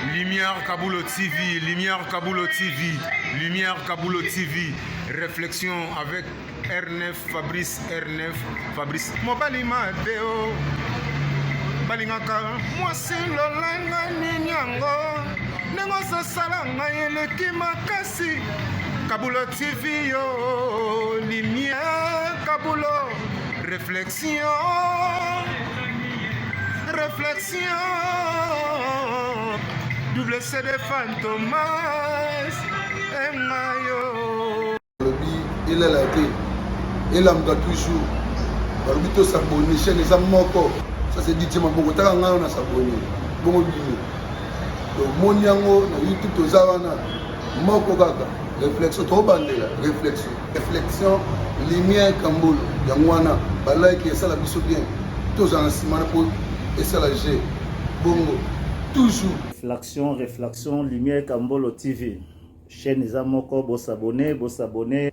Lumière Kabulo TV, Lumière Kabulo TV, Lumière Kabulo TV, réflexion avec R9 Fabrice R9 Fabrice mobali mabe o balingaka mwasi lolanga nini yango ndenge ozosala ngai eleki makasi Kabulo TV yo Lumière Kabulo réflexion réflexion double CD Fantomas engayo Balobi elala te, elamuka toujours. Balobi to s'abonner, chaîne eza moko. Ça c'est DJ Maboko, taka ngai na s'abonner. Bongo bino. Tomoni yango na YouTube toza wana moko kaka. Réflexion tobandela, réflexion. Réflexion lumière Kambolo. Yango wana ba like esala biso bien. Tozala na nsima na po esala G. Bongo toujours. Réflexion, réflexion, Lumière Kambolo TV. Chaîne eza moko, bo s'abonner, bo s'abonner,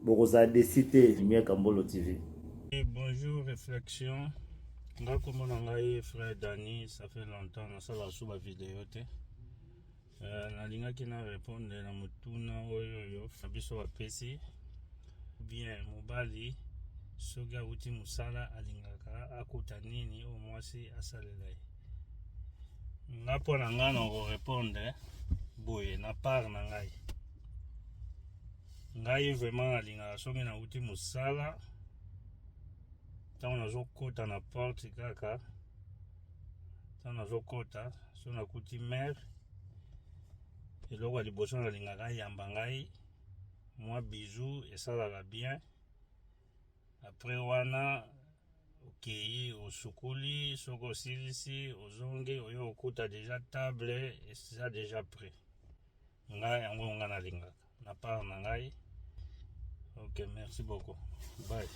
bokozala déçu te. Lumière Kambolo TV. Et bonjour réflexion nga kombo na ngai frère Dani ça fait longtemps nasala su ba video te nalingaki na répondre na motuna oyo oyo na biso bapesi bien mobali soki awuti mosala alingaka akuta nini oyo mwasi asalela ye nga mpo na ngai na korépondre boye na part na ngai ngai vraiment nalingaka soki nawuti mosala ntango nazokota na porte kaka ntango nazokota so nakuti mare eloko ya liboso nalingaka ayamba ngai mwa bisou esalaka bien après wana okei osukuli soki osilisi ozongi oyo okuta deja table eza deja prêt ngai yango nga nalingaka na part na ngai. Ok, merci beaucoup, bye.